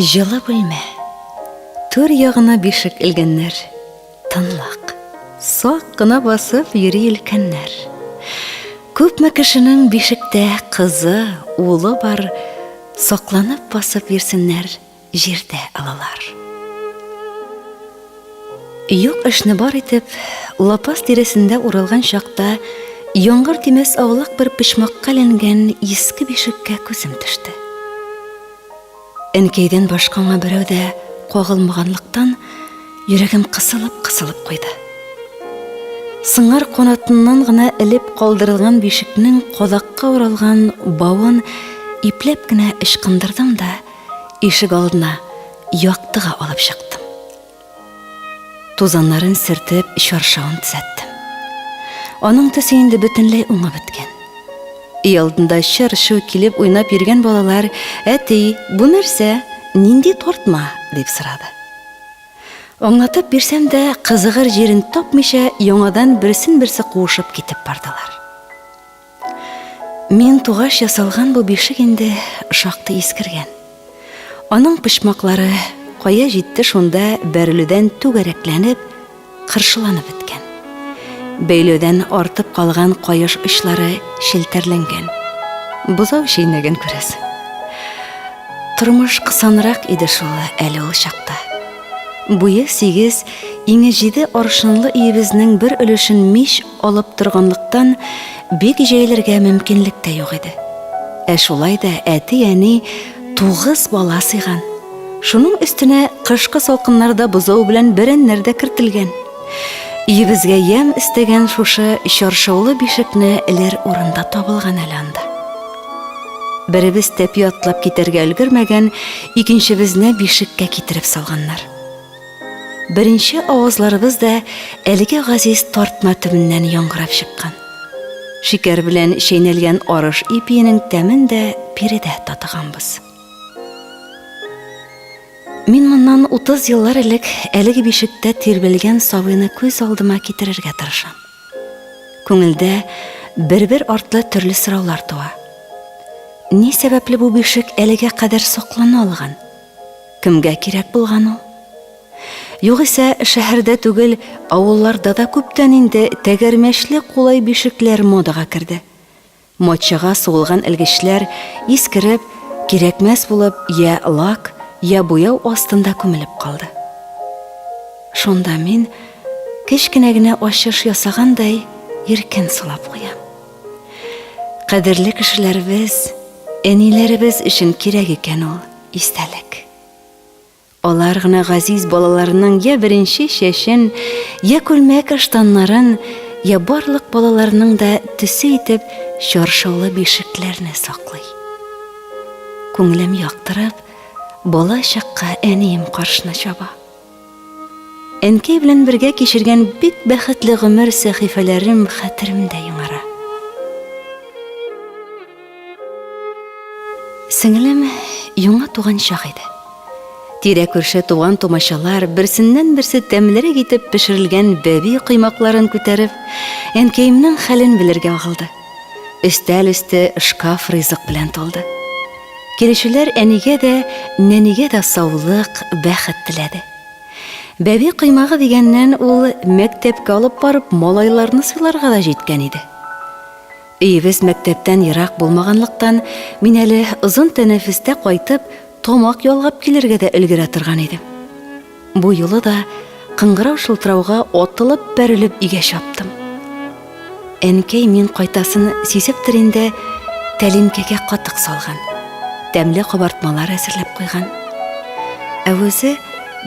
Җылы бүлмә. Түр ягына бишек элгәннәр. Тынлык. Сак кына басып йөри өлкәннәр. Күпме кешенең бишектә кызы, улы бар, сакланып басып йөрсеннәр җирдә олылар. Юк эшне бар итеп, лапас тирәсендә уралган чакта яңгыр тимәс аулак бер почмакка эленгән иске бишеккә күзем төште. Әнкәйдән башка аңа берәү дә кагылмаганлыктан, йөрәгем кысылып-кысылып куйды. Сыңар канатыннан гына элеп калдырылган бишекнең кадакка уралган бавын ипләп кенә ычкындырдым да, ишек алдына, яктыга алып чыктым. Тузаннарын сөртеп, чаршавын төзәттем. Аның төсе инде бөтенләй уңып беткән. Өй алдында чыр-чу килеп уйнап йөргән балалар, Әти, бу нәрсә? Нинди тартма? дип сорады. Аңлатып бирсәм дә, кызыгыр җирен тапмыйча, яңадан берсен-берсе куышып китеп бардылар. Мин тугач ясалган бу бишек инде шактый искергән. Аның почмаклары кая җитте шунда бәрелүдән түгәрәкләнеп, кыршыланып беткән. Бәйләүдән артып калган каеш очлары челтәрләнгән. Бозау чәйнәгән күрәсең. Тормыш кысанрак иде шул әле ул чакта. Буе сигез, иңе җиде аршынлы өебезнең бер өлешен мич алып торганлыктан, бик җәелергә мөмкинлек тә юк иде. Ә шулай да әти-әни тугыз бала сыйган. Шуның өстенә кышкы салкыннарда бозау белән бәрәннәр дә кертелгән. Өебезгә ямь өстәгән шушы чаршаулы бишекне элер урын да табылган әле анда. Беребез тәпи атлап китәргә өлгермәгән, икенчебезне бишеккә китереп салганнар. Беренче авазларыбыз да әлеге газиз тартма төбеннән яңгырап чыккан. Шикәр белән чәйнәлгән арыш ипиенең тәмен дә биредә татыганбыз. Мин моннан 30 еллар элек әлеге бишектә тирбәлгән сабыйны күз алдыма китерергә тырышам. Күңелдә бер-бер артлы төрле сораулар туа. Ни сәбәпле бу бишек әлегә кадәр саклана алган? Кемгә кирәк булган ул? Югыйсә, шәһәрдә түгел, авылларда да күптән инде тәгәрмәчле кулай бишекләр модага керде. Матчага сугылган элгечләр искереп, кирәкмәс булып, йә лак, йә буяу астында күмелеп калды. Шунда мин, кечкенә генә ачыш ясагандай, иркен сулап куям. Кадерле кешеләребез, әниләребез өчен кирәк икән ул истәлек. Алар гына газиз балаларының я беренче чәчен, я күлмәк-ыштаннарын, я барлык балаларның да төсе итеп чаршаулы бишекләрне саклый. Күңелем яктырып, бала чакка әнием каршына чаба. Әнкәй белән бергә кичергән бик бәхетле гомер сәхифәләрем хәтеремдә яңара. Сеңелем яңа туган чак иде. Тирә-күрше туган-тумачалар берсеннән-берсе тәмлерәк итеп пешерелгән бәби коймакларын күтәреп, әнкәемнең хәлен белергә агылды. Өстәл өсте шкаф ризык белән тулды. Килүчеләр әнигә дә, нәнигә дә саулык, бәхет теләде. Бәби коймагы дигәннән ул мәктәпкә алып барып малайларны сыйларга да җиткән иде. Өебез мәктәптән ерак булмаганлыктан, мин әле озын тәнәфестә кайтып, тамак ялгап килергә дә өлгерә торган идем. Бу юлы да кыңгырау шылтырауга атылып-бәрелеп өйгә чаптым. Әнкәй мин кайтасын сизептер инде, тәлинкәгә катык салган, тәмле кабартмалар әзерләп куйган. Ә үзе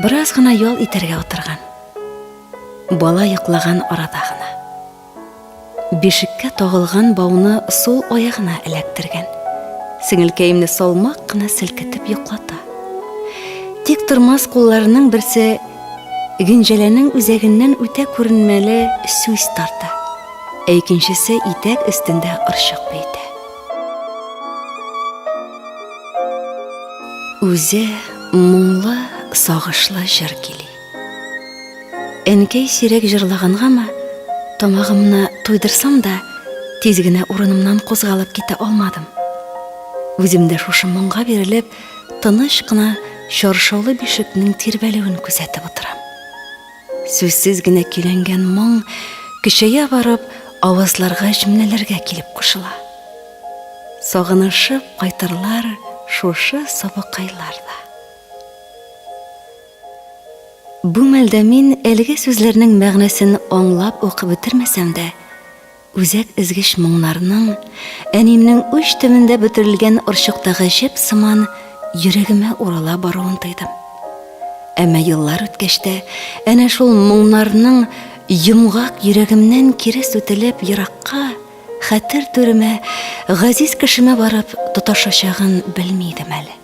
бераз гына ял итәргә утырган. Бала йоклаган арада гына. Бишеккә тагылган бауны сул аягына эләктергән. Сеңелкәемне салмак кына селкетеп йоклата. Тик тормас кулларының берсе Гөнҗәләнең үзәгеннән үтә күренмәле сүз тарта, ә икенчесе итәк өстендә орчык бөетә. Үзе моңлы, сагышлы җыр кили. Әнкәй сирәк җырлагангамы, тамагымны туйдырсам да, тиз генә урынымнан кузгалып китә алмадым. Үзем дә шушы моңга бирелеп, тыныч кына чаршаулы бишекнең тирбәлүен күзәтеп утырам. Сүзсез генә көйләнгән моң, көчәя барып, авазларга, җөмләләргә килеп кушыла. Сагынышып кайтырлар шушы сабакайлар да. Бу мәлдә мин әлеге сүзләрнең мәгънәсен аңлап ук бетермәсәм дә, Үзәк өзгеч моңнарның, әниемнең уч төбендә бөтерелгән орчыктагы җеп сыман йөрәгемә урала баруын тойдым. Әмма еллар үткәч тә, әнә шул моңнарның йомгак йөрәгемнән кире сүтелеп еракка, хәтер түремә, газиз кешемә барып тоташачагын белми идем әле.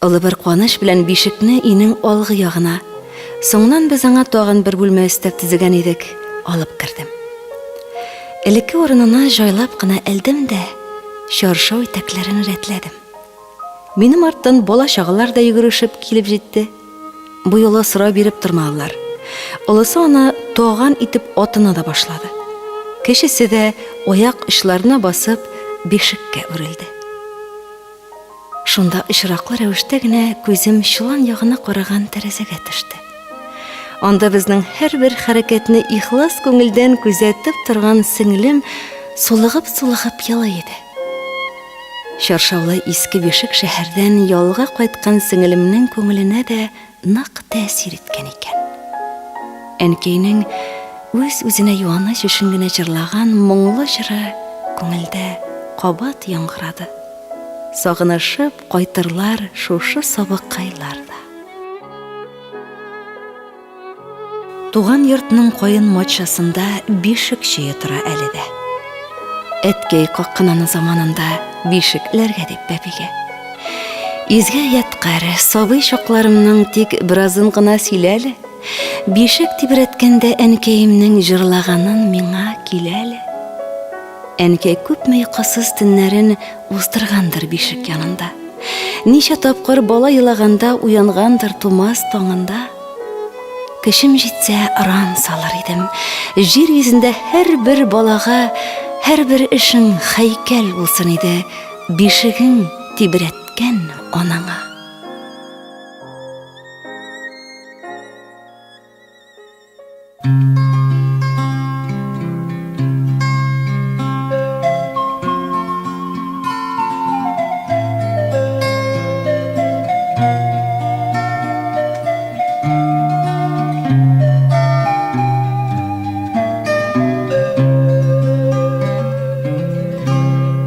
Олы бер куаныч белән бишекне өйнең алгы ягына, соңыннан без аңа тагын бер бүлмә өстәп төзегән идек, алып кердем. Элекке урынына җайлап кына элдем дә, чаршау итәкләрен рәтләдем. Минем арттан бала-чагалар да йөгерешеп килеп җитте. Бу юлы сорау биреп тормадылар. Олысы аны таган итеп атына да башлады. Кечесе дә аяк очларына басып бишеккә үрелде. Шунда очраклы рәвештә генә күзем чолан ягына караган тәрәзәгә төште. Анда безнең һәрбер хәрәкәтне ихлас күңелдән күзәтеп торган сеңлем сулыгып-сулыгып елый иде. Чаршаулы иске бишек шәһәрдән ялга кайткан сеңелемнең күңеленә дә нык тәэсир иткән икән. Әнкәйнең үз-үзенә юаныч өчен генә җырлаган моңлы җыры күңелдә кабат яңгырады. Сагынышып кайтырлар шушы сабакайлар да. Туган йортның каен матчасында бишек чөе тора әле дә. Әткәй каккан аны заманында бишек эләргә дип бәбигә. Изге ядкарь, сабый чакларымның тик беразын гына сөйлә әле. Бишек тибрәткәндә әнкәемнең җырлаганын миңа килә әле. Әнкәй күпме йокысыз төннәрен уздыргандыр бишек янында. Ничә тапкыр бала елаганда уянгандыр тумас таңында. Көчем җитсә, ыран салыр идем. Җир йөзендә һәрбер балага һәрбер эшең хәйкәл булсын иде, бишегең тибрәткән анаңа.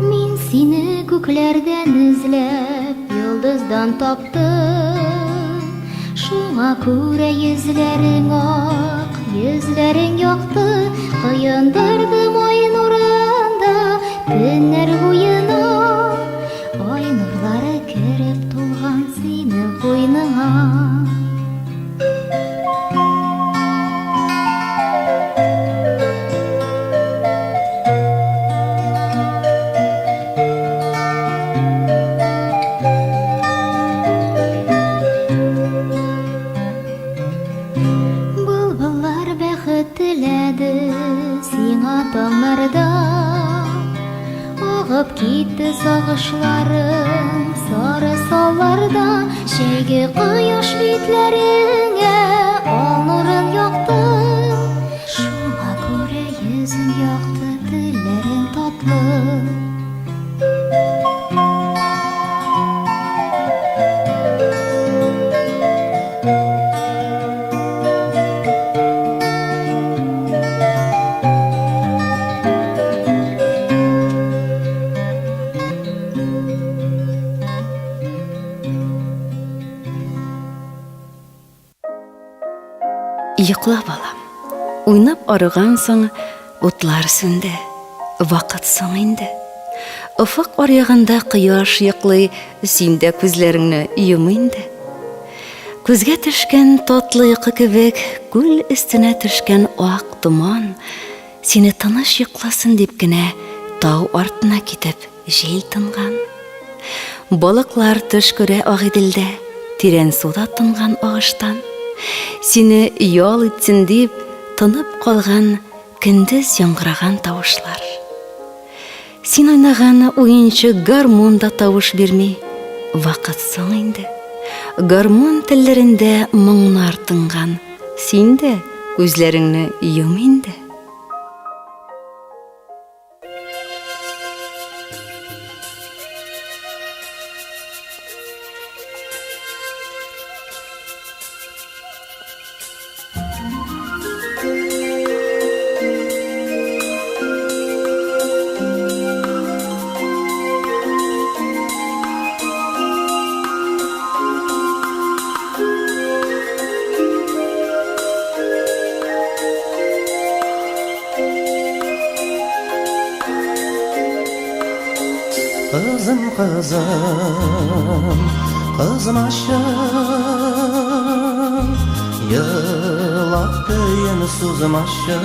Мин сине күкләрдән эзләп, йолдыздан таптым. Шуңа күрә йөзләрең ак, йөзләрең якты, Коендырдым ай нурында төннәр буена. Ай нурлары кереп тулган синең куйныңа. Былбыллар бәхет теләде сиңа таңнарда. Агып китте сагышларың сары салларда. Җәйге кояш битләреңә ал нурын якты. Шуңа күрә йөзең якты, телләрең татлы. Йокла, балам. Уйнап арыгансың, утлар сүнде. Вакыт соң инде. Офык аръягында кояш йоклый, син дә күзләреңне йом инде. Күзгә төшкән татлы йокы кебек, күл өстенә төшкән ак томан, сине тыныч йокласын дип кенә тау артына китеп җил тынган. Балыклар төш күрә Агыйделдә, тирән суда тынган агыштан. Сине ял итсен дип, тынып калган көндез яңгыраган тавышлар. Син уйнаган уенчык гармун да тавыш бирми. Вакыт соң инде. Гармун телләрендә моңнар тынган. Син дә күзләреңне йом инде. Кызым, кызым, кызмачы, Елап көен сузмачы.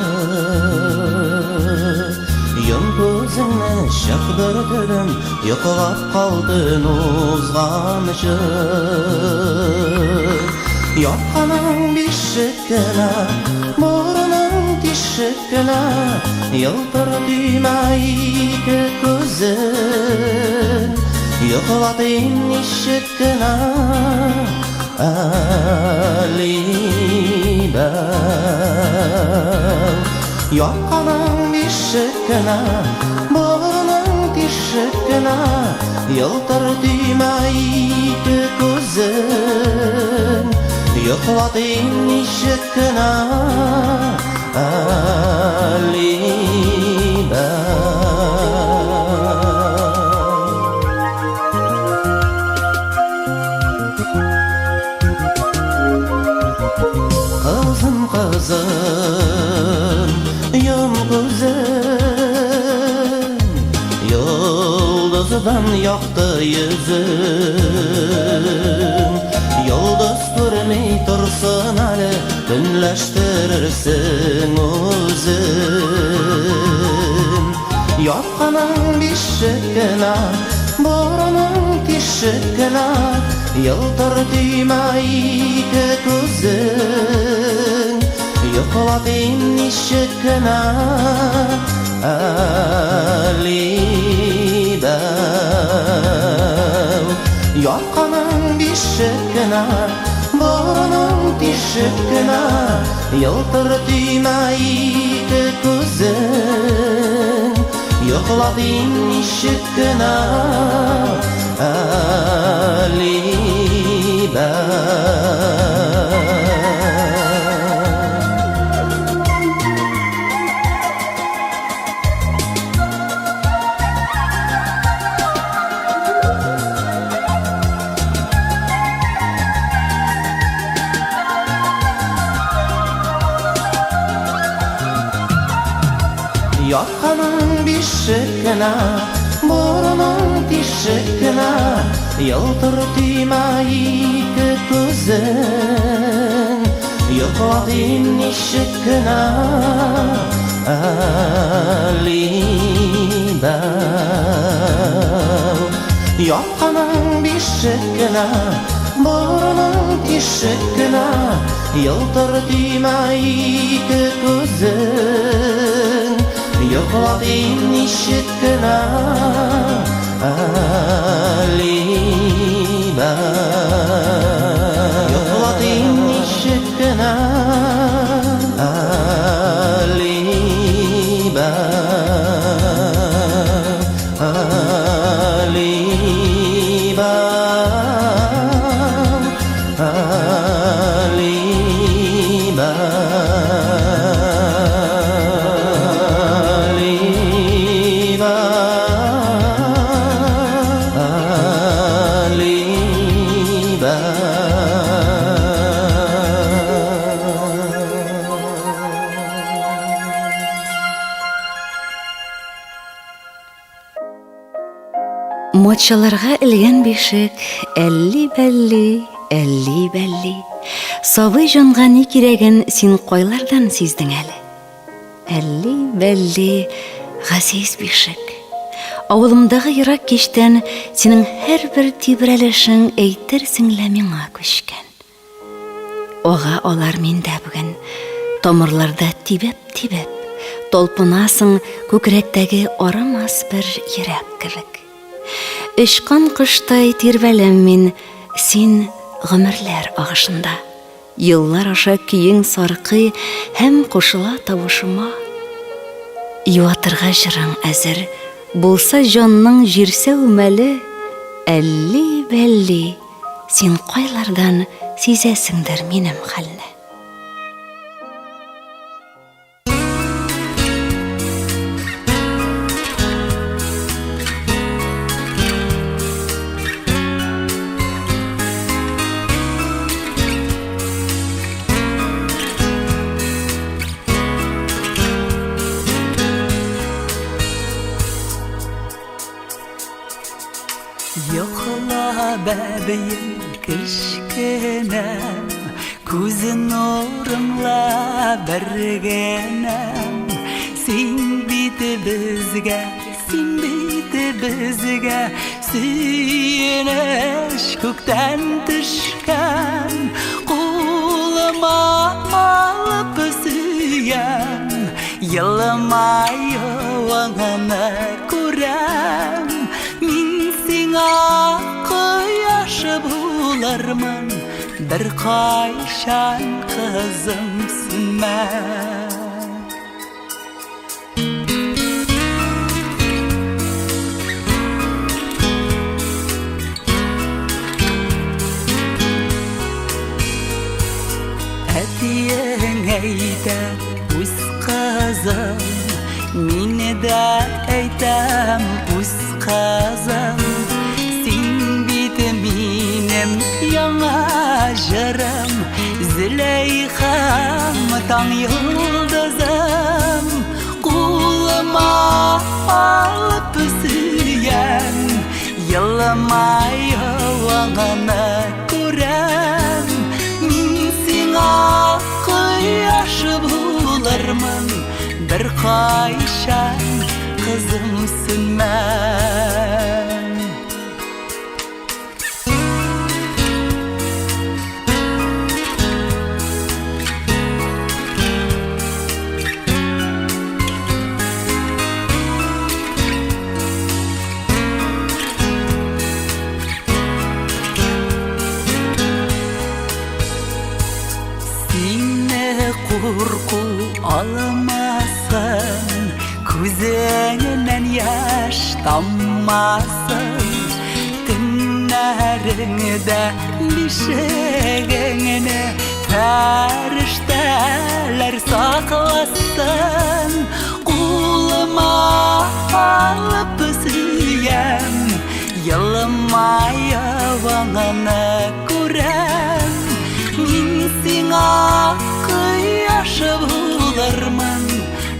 Йом күзеңне, чык бер телем, Йоклап кал төн узганчы. Ятканың бишек кенә, Борының тишек кенә, Елтыр төймә ике күзең. Йоклатыйм ничек кенә, Әлибә. Ятканың бишек кенә, Борының тишек кенә, Елтыр төймә ике күзең. Йоклатыйм ничек кенә, Әлибә. Кызым, кызым, йом күзең, Йолдыздан якты йөзең. Йолдыз күрми торсын әле, Көнләштерерсең үзең. Ятканың бишек кенә, борының тишек кенә, Елтыр төймә ике күзең. Йоклатыйм ничек кенә, Әлибә. Ятканың бишек кенә, борының тишек кенә, Елтыр төймә ике күзең. Йоклатыйм ничек кенә, Әлибә. Ятканың бишек кенә, борының тишек кенә, Елтыр төймә ике күзең. Йоклатыйм ничек кенә, Әлибә. Ятканың бишек кенә, борының тишек кенә, Елтыр төймә ике күзең. Йоклатыйм ничек кенә, Әлибә. Йоклатыйм ничек кенә, Әлибә. Әлибә. Әлибә. Әлибә. Әлибә. Матчаларга элгән бишек, әлли-бәлли, әлли-бәлли. Сабый җанга ни кирәген син кайлардан сиздең әле? Әлли-бәлли, газиз бишек. Авылымдагы ерак кичтән синең һәрбер тибрәлешең әйтерсең лә миңа күчкән. Ага алар миндә бүген, тамырларда тибеп-тибеп, талпынасың күкрәктәге арымас бер йөрәк кебек. Очкан коштай тирбәләм мин, син гомерләр агышында. Еллар аша көең саркый һәм кушыла тавышыма. Юатырга җырың әзер, булса җанның җирсәү мәле, әлли-бәлли, син кайлардан сизәсеңдер минем хәлне. Йокла, бәбием, кечкенәм, Күз нурымла бер генәм. Син бит безгә, син бит безгә Сөенеч күктән төшкән. Кулыма алып сөям, Елмаюыңны күрәм. Мин сиңа кояш булырмын, Беркайчан, кызым, сүнмә. Әтиең әйтә, үз кызым, мине дә әйтәм, үз кызым. Син бит минем яңа җырым, Зөләйхам, таң йолдызым. Кулыма алып сөям, Елмаюыңны күрәм. Мин сиңа кояш булырмын, Беркайчан, кызым, сүнмәм. Сине курку алмасын, Күзеңнән яшь таммасын. Төннәреңдә бишегеңне Фәрештәләр сакласын. Кулыма алып сөям, Елмаюыңны күрәм. Мин сиңа кояш булырмын,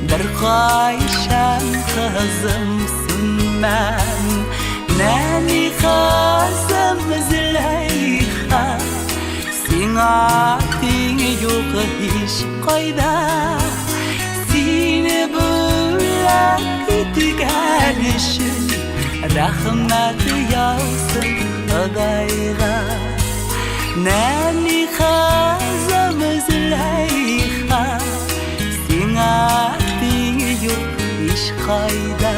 Беркайчан, кызым, сүнмәм. Нәни кызым Зөләйха, Сиңа тиң юк һич кайда. Сине бүләк иткән өчен Рәхмәт яусын Ходайга. Нәни кызым Зөләйха, Сиңа тиң юк һич кайда.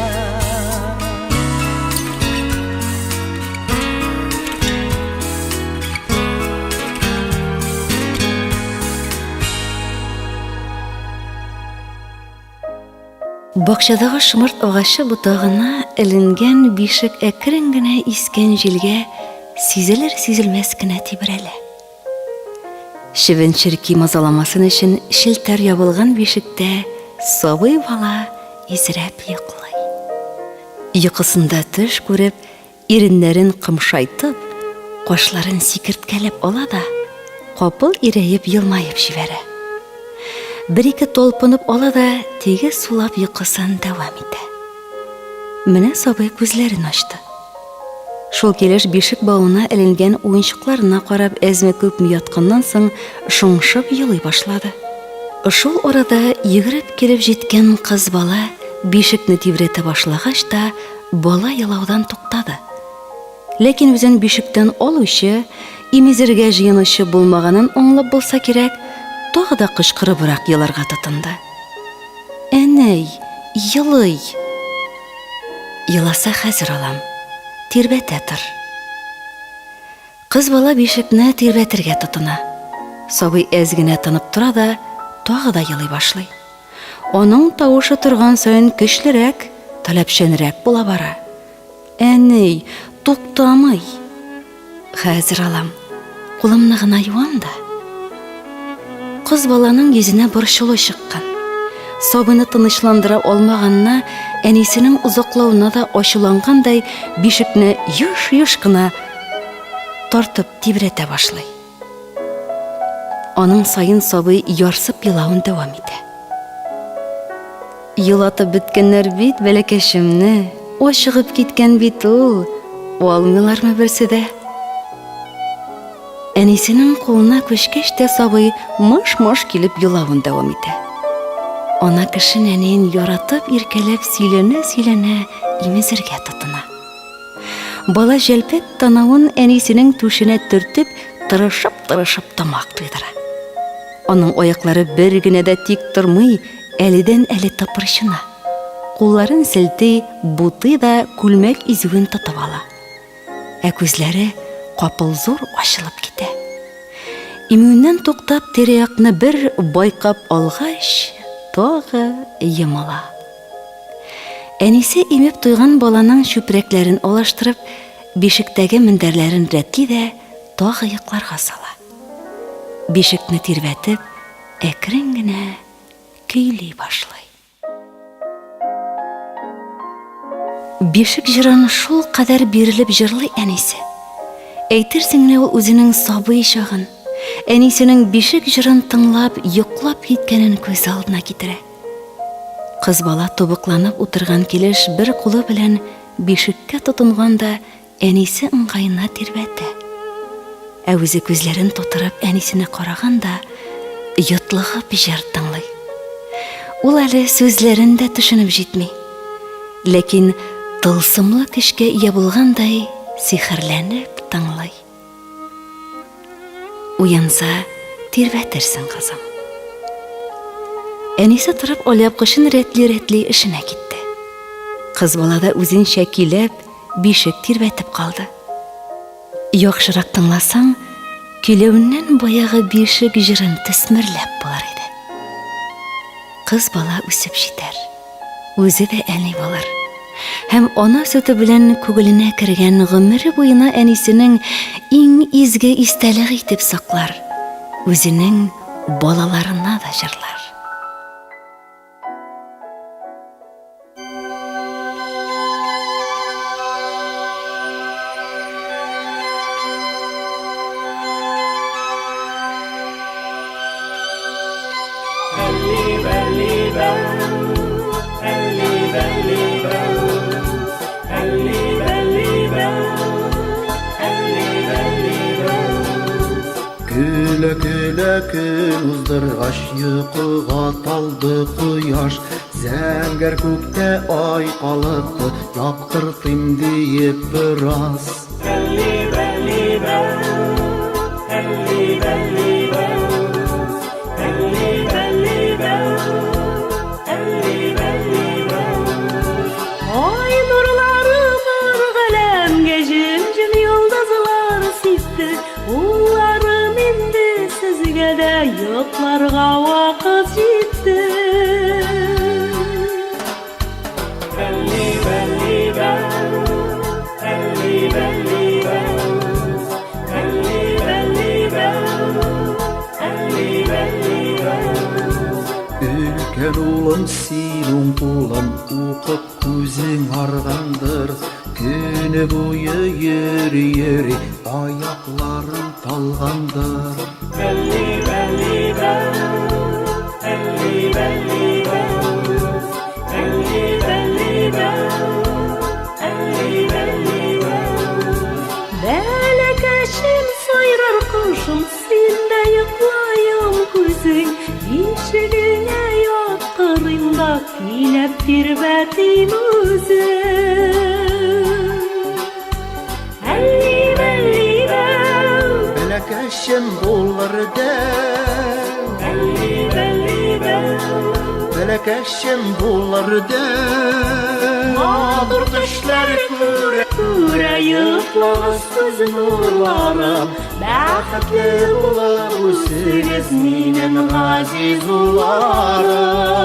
Бакчадагы шомырт агачы ботагына эленгән бишек әкрен генә искән җилгә сизелер-сизелмәс кенә тибрәлә. Чебен-черки мазаламасын өчен челтәр ябылган бишектә сабый бала изрәп йоклый. Йокысында төш күреп, иреннәрен кымшайтып, кашларын сикерткәләп ала да, капыл ирәеп елмаеп җибәрә. Бер-ике талпынып ала да, тигез сулап йокысын дәвам итә. Менә сабый күзләрен ачты. Шул килеш бишек бавына эленгән уенчыкларына карап әзме-күпме ятканнан соң шыңшып елый башлады. Шул арада йөгереп килеп җиткән кыз бала бишекне тибрәтә башлагач та, бала елаудан туктады. Ләкин үзен бишектән алучы, имезергә җыенучы булмаганын аңлап булса кирәк, тагы да кычкырыбрак еларга тотынды. Әнәй, елый! Еласа хәзер алам. Тирбәтә тор. Кыз бала бишекне тирбәтергә тотына. Сабый әз генә тынып тора да, тагы да елый башлый. Аның тавышы торган саен көчлерәк, таләпчәнрәк була бара. Әни, туктамый. Хәзер алам. Кулымны гына юам да. Кыз баланың йөзенә борчылу чыккан. Сабыйны тынычландыра алмаганына, әнисенең озаклавына да ачулангандай, бишекне еш-еш кына тартып тибрәтә башлый. Аның саен сабый ярсып елавын дәвам итә. Елатып беткәннәр бит бәләкәчемне, ачыгып киткән бит ул, алмыйлармы берсе дә? Әнисенең кулына күчкәч тә сабый мыш-мыш килеп елавын дәвам итә. Ана кеше нәниен яратып, иркәләп сөйләнә-сөйләнә имезергә тотына. Бала җәлпәк танавын әнисенең түшенә төртеп, тырышып-тырышып тамак туйдыра. Аның аяклары бер генә дә тик тормый, әледән-әле тыпырчына. Кулларын селти, бутый да күлмәк изүен тотып ала. Ә күзләре капыл зур ачылып китә. Имүеннән туктап, тирә-якны бер байкап алгач, тагы йомыла. Әнисе имеп туйган баланың чүпрәкләрен алыштырып, бишектәге мендәрләрен рәтли дә тагы йокларга сала. Бишекне тирбәтеп, әкрен генә көйли башлый. Бишек җырын шул кадәр бирелеп җырлый әнисе. Әйтерсең лә ул үзенең сабый чагын, әнисенең бишек җырын тыңлап йоклап киткәнен күз алдына китерә. Кыз бала тубыкланып утырган килеш бер кулы белән бишеккә тотынган да әнисе ыңгаена тирбәтә. Ә үзе күзләрен тутырып әнисенә караган да йотлыгып җыр тыңлый. Ул әле сүзләрен дә төшенеп җитми. Ләкин тылсымлы көчкә ия булгандай сихерләнеп тыңлый. Уянса, тирбәтерсең, кызым. Әнисе торып алъяпкычын рәтли-рәтли эшенә китте. Кыз бала да үзенчә көйләп, бишек тирбәтеп калды. Яхшырак тыңласаң, көйләвеннән баягы бишек җырын төсмерләп булыр иде. Кыз бала үсеп җитәр. Үзе дә әни булыр. Һәм ана сөте белән күгеленә кергән гомере буена әнисенең иң изге истәлеге итеп саклар, үзенең балаларына да җырлар. Көлә-көлә көн уздыргач, йокыга талды кояш. Зәңгәр күктә ай калыкты, яктыртыйм диеп бераз. Ай нурлары бар галәмгә җем-җем йолдызлар сипте. Улларым инде сезгә дә йокларга вакыт җитте. Өлкән улым, син уң кулым, укып күзең аргандыр. Көне буе йөри-йөри, аякларың талгандыр. Бәләкәчем, сайрар кошым, син дә йоклаем күзең, Бишегеңә яткырыйм да көйләп тирбәтим үзең. Әлли-бәлли-бәү. Бәләкәчем булыр дәү. Әлли-бәлли-бәү. Бәләкәчем булыр дәү. Матур төшләр күрә. Күрә. Йоклагыз күз нурларым, бәхетле булып үсегез минем газиз улларым.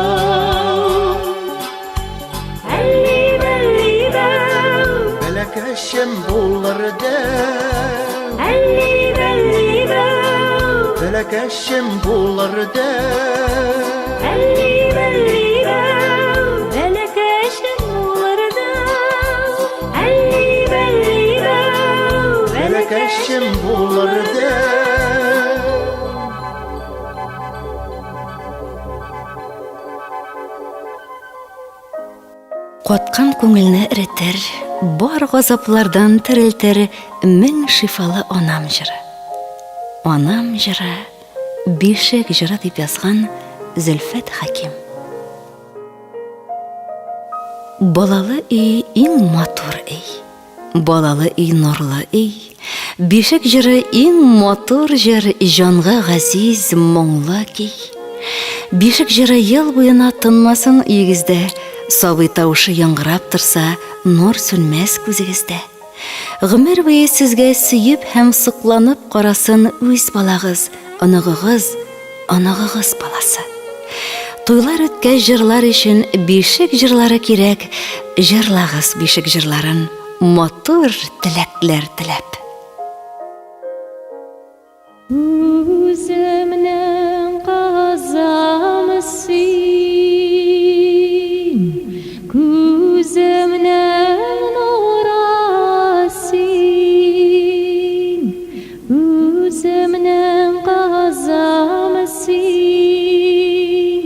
Әлли бәлли бәү. Бәләкәчем булыр дәү. Әлли бәлли бәү. Бәләкәчем булыр дәү. Әлли бәлли бәү. Бәләкәчем булыр дәү. Әлли бәлли бәү. Бәләкәчем булыр дәү. Каткан күңелне эретер, бар газаплардан терелтер мең шифалы анам җыры. Анам җыры, бишек җыры дип язган Зөлфәт Хәким. Балалы өй иң матур өй. Балалы өй нурлы өй. Бишек җыры иң матур җыр, җанга газиз, моңлы көй. Бишек җыры ел буена тынмасын өегездә, сабый тавышы яңгырап торса, нур сүнмәс күзегездә. Гомер буе сезгә сөеп һәм сокланып карасын үз балагыз, оныгыгыз, оныгыгыз баласы. Туйлар үткәч җырлар өчен бишек җырлары кирәк, җырлагыз бишек җырларын, матур теләкләр теләп. Үземнең кызым син, күземнең нуры син. Үземнең кызым син,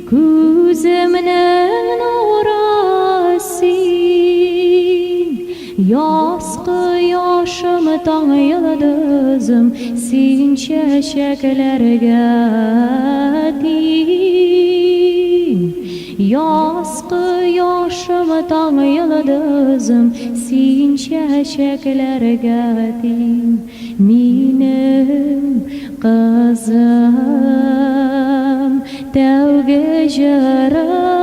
күземнең нуры син. Яз кояшым, таң йолдызым, син чәчәкләргә тиң. Яз кояшым, таң йолдызым, син чәчәкләргә тиң. Минем кызым, тәүге җырым,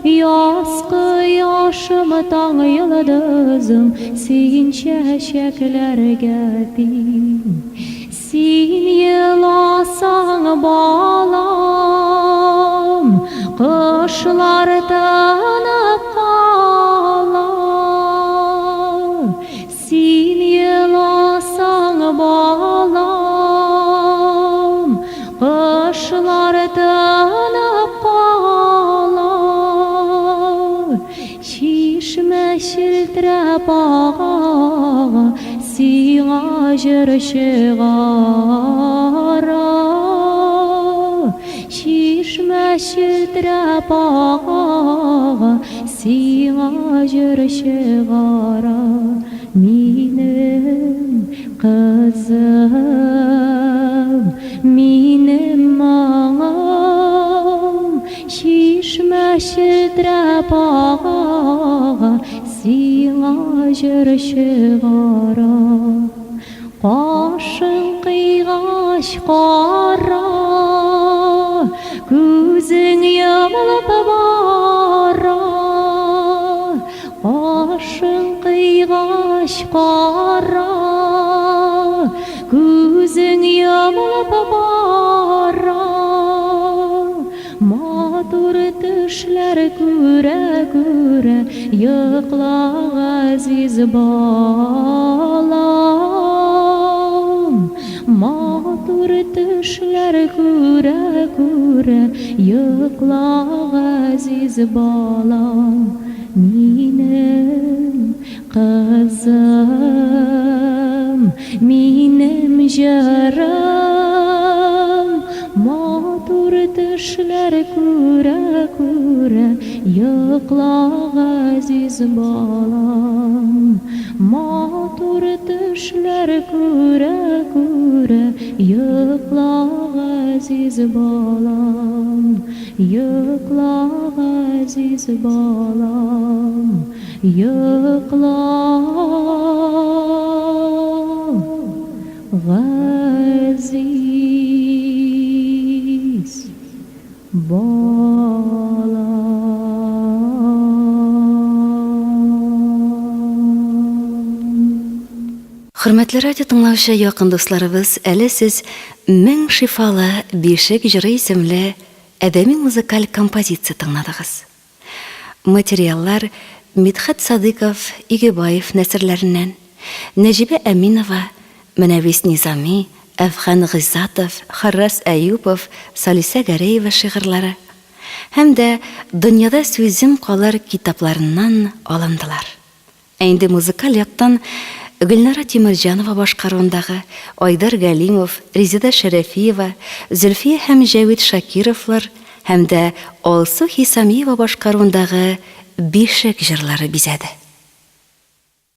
Яз кояшым, таң йолдызым, Син чәчәкләргә тиң. Син еласаң, балам, Кошлар тынып кала. Син еласаң, балам, Кошлар тынып кала. Чишмә челтерәп ага, Сиңа җыр чыгара. Чишмә челтерәп ага, Сиңа җыр чыгара. Минем кызым, минем моңым, Чишмә челтерәп ага, Сиңа җыр чыгара. Кашың кыйгач кара, Күзең йомылып бара. Кашың кыйгач кара, Күзең йомылып бара. Матур төшләр күрә-күрә Йокла, газиз балам. Матур төшләр күрә-күрә Йокла, газиз балам. Минем кызым, минем җырым, Матур төшләр күрә-күрә Йокла, газиз балам. Матур төшләр күрә-күрә Йокла, газиз балам. Йокла, газиз балам, йокла, газиз балам. Хөрмәтле радио тыңлаучы якын дусларыбыз, әле сез Мең шифалы бишек җыры исемле әдәби музыкаль композиция тыңладыгыз. Материаллар Мидхәт Садыйков, Игебаев нәсерләреннән, Нәҗибә Әминова, Мөнәвис Низами, Әфган Гыйззатов, Харрас Әюпов, Салисә Гәрәева шигырьләре һәм дә Дөньяда сүзем калыр китапларыннан алындылар. Ә инде музыкаль яктан Гөлнара Тимерҗанова башкаруындагы Айдар Галимов, Резеда Шәрәфиева, Зөлфия һәм Җәвит Шакировлар һәм дә Алсу Хисамиева башкаруындагы Бишек җырлары бизәде.